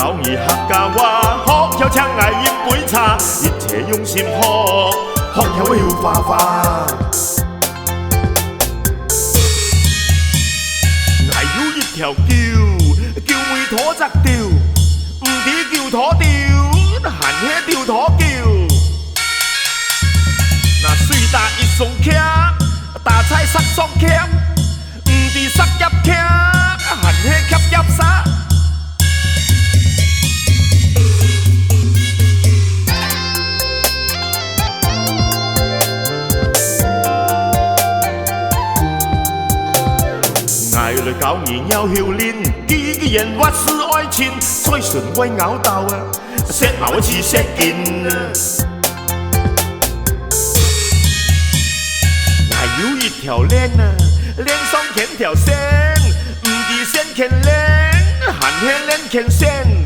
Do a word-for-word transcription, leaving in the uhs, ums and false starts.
教你客家話，學曉請𠊎一杯茶，一切用心學，學曉會有花花。𠊎有一條狗，狗尾拖隻丟，毋知狗拖丟，還係丟拖狗。那水打一雙屐，打在石上屐，毋知石夾屐，還係屐夾石。 𠊎來教你繞口令，既然話係愛情，嘴唇會咬到啊，舌毛會起舌根啊。𠊎有一條鏈啊，鏈上牽條線，毋知線牽鏈，還係鏈牽線。